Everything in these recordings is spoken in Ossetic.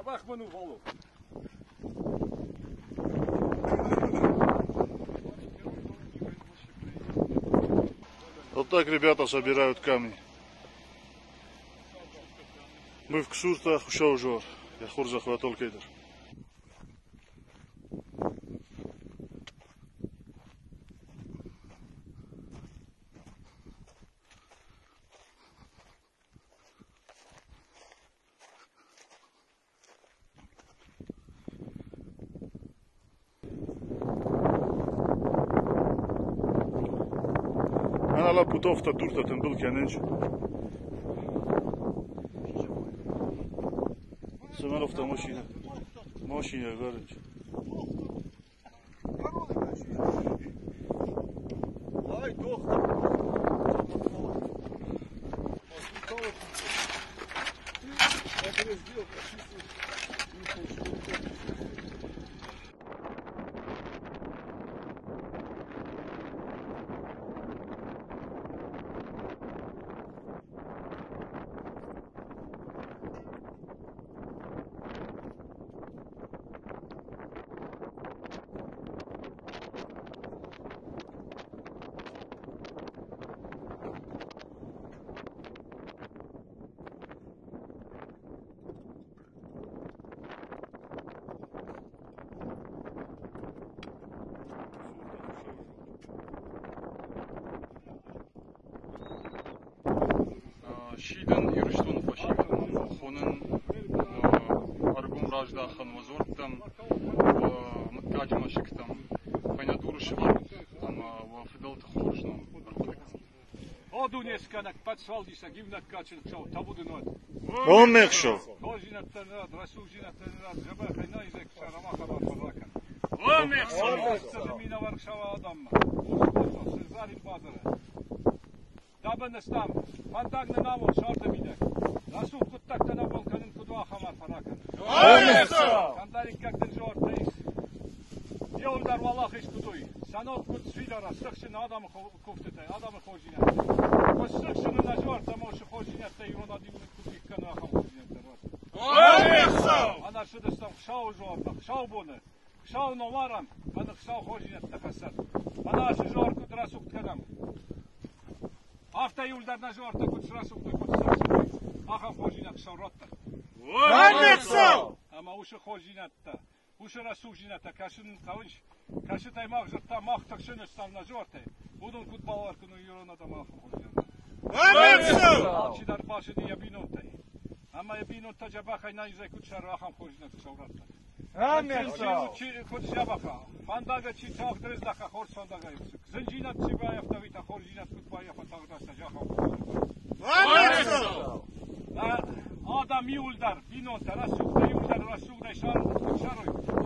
Дзӕбӕх мын у, Вало. Вот так ребята собирают камни. Мы в Ксурта Хушаужор. Я хурзах ватол кейдер. Ალა პუტოვთა დურთა თემბელ კენენჯ. Семеновта машина. Машина гаранч. Ай, доктор. Шидын Ирыстоны фӕсивӕдмӕ хонын ӕргом раздахӕн уӕ дзуӕрттӕм, уӕ мыггаджы мӕсыгтӕм, фӕйнӕ дуры сӕвӕрут ӕмӕ уӕ фыдӕлты хорз ном ӕрхъуыды кӕнут. О Дунескӕнӕг, Пӕтсфӕлдисӕг, иунӕг кадджын Хуыцау, табу дын уӕд! Омехшо! Хорздзинӕдтӕ нын рад, рӕсугъддзинӕдтӕ нын рад, дзӕбӕхӕй нӕ изӕй Хуыцау ӕмӕ хабар фӕракӕн. Омехшо! Цыды минӕвар Хуыцауы адӕммӕ, урс боцъо, сыгъзӕрин базыры. Дабӕныстӕм, фӕндаг нын амон сӕрды мидӕг. Рӕсугъд хъуыддӕгтӕ нӕ бон кӕнын куыд у, ахӕм арфӕ ракӕн. Кӕмдӕриддӕр дын зоӕрттӕ ис. Еуылдӕр уӕлахиз куыд уй, сӕ ног куыд сфидара, сыхсын адӕмы куывтытӕй, адӕмы хорздзинӕдтӕй. Куы сыхсын нӕ зоӕрттӕ ӕмӕ уыцы хорздзинӕдтӕ ирон адӕмы куыд дих кӕны, ахӕм хорздзинӕдтӕ раттын. Ӕнӕрцыдыстӕм Хуыцауы зоӕртӕ, Хуыцаубоны, Хуыцауы номарӕн, мӕнӕ Хуыцау хорздзинӕдтӕ хӕссӕд. Мӕнӕ ацы зоар куыд рӕсугъд кӕнӕм. Афтӕ иуылдӕр нӕ зоартӕ куыд срӕсугъд, куыд срӕсугъд, ахӕм хорздзинад Хуыцау раттӕд. Ӕмӕ уыцы хорздзинӕдтӕ, уыцы рӕсугъддзинӕдтӕ кӕсын хъӕуынц, кӕцытӕй мах дзырдта, мах тыхсын стӕм нӕ зоартӕй, уыдон куыд балӕвар кӕной ирон адӕмы ахӕм хорздзинӕдтӕ. Алчидӕр бацыди йӕ бинонтӕй. Ӕмӕ йӕ бинонтӕ дзӕбӕхӕй нӕ куыд сӕры, ахӕм хорздзинад Хуыцау раттӕд. Куыд дзӕбӕха, фӕндагӕй чи тагъд рыздӕха, хорз фӕндагӕй зындзинад чи баййӕфта, уый та хорздзинад куыд баййафа тагъд рӕстӕджы, ахӕм Адӕм иуылдӕр, бинонтӕ рӕсугъдӕй иуылдӕр рӕсугъдӕй сӕрой,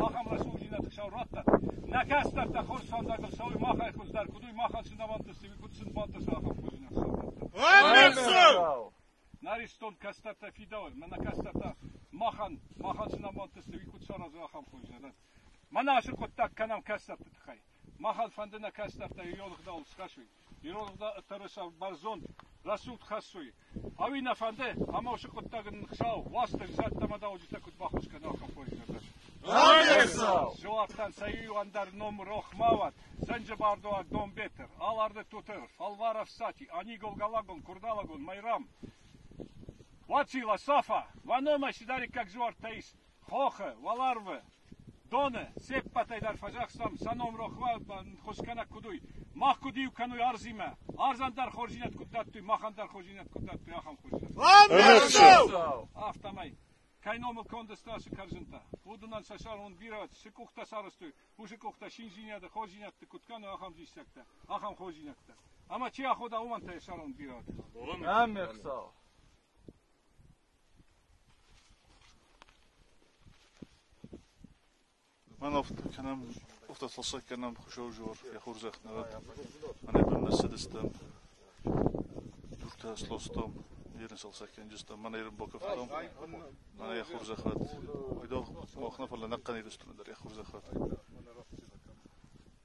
ахӕм рӕсугъддзинад Хуыцау раттӕд. Нӕ кӕстӕртӕ хорз фӕндагыл цӕуой, махӕй хуыздӕр куыд уый, махӕн цы нӕ бантысти, уый куыд сын бантыса, ахӕм хорздзинад Хуыцау раттӕд. Нӕ Ирыстон кӕстӕртӕ фидауы, мӕнӕ кӕстӕртӕ махӕн, махӕн цы нӕ бантысти, уый куыд саразой, ахӕм хорздзинад. Мӕнӕ ацы хъуыддаг кӕнӕм кӕстӕрты тыххӕй. Махӕн фӕнды нӕ кӕстӕртӕ ирон ӕгъдауыл схӕссой, ирон ӕгъдау бӕрзонд, рӕсугъд хӕссой. Ӕви нӕ фӕнды, ӕмӕ уыцы хъуыддаг нын Хуыцау, Уастырджи, зӕдтӕ ӕмӕ дауджытӕ куыд баххуыс кӕна, ахӕм хорздзинад. Дзуӕрттӕн сӕ иу ӕндӕр ном рох ма уӕд. Зӕнджы бардуаг Донбеттыр, Аларды Тутыр, Фӕлвӕра Всати, Анигол Галагон, Курдалагон, Майрӕм, Уацилла, Сафа, уӕ номӕй цыдӕриддӕр дзуӕрттӕ ис хохы, уӕларвы, доны, се ппӕтӕй дӕр фӕдзӕхстам, сӕ ном рох хуыскӕнӕг куыд уый, мах куыд иу кӕной ӕрдзимӕ, ӕрдзӕн дӕр хорздзинад куыд дӕттой, махӕн дӕр хорздзинад куыд дӕттой, ахӕм хорздзинад. Афтӕмӕй, кӕй номыл конд сты ацы кӕрдзынтӕ, уыдонӕн сӕ сӕрон бирӕ цы къухтӕ сарӕзтой, уыцы къухтӕ циндзинады, хорздзинӕдты куыд кӕны, ахӕм диссӕгтӕ, ахӕм хорздзинӕдтӕ. Ӕмӕ чи ахода, уымӕн та йӕ сӕрон бирӕ уыд. Ӕмӕ Хуыцау. Мӕн афтӕ кӕнӕм, афтӕ фӕлсӕг кӕнӕм Хуыцаужор, йӕ хорзӕх нӕ уӕд. Мӕнӕ бынмӕ цыдыстӕм, дуртӕ сластам, ерын цалцӕггӕнджыстӕм, мӕнӕ ерын бакафтам, мӕнӕ йӕ хорзӕх уӕд. Айдагъ мах нӕ, фӕлӕ ӕнӕхъӕн Ирыстоны дӕр йӕ хорзӕх уӕд.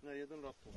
Нӕ, йӕ дын радтон.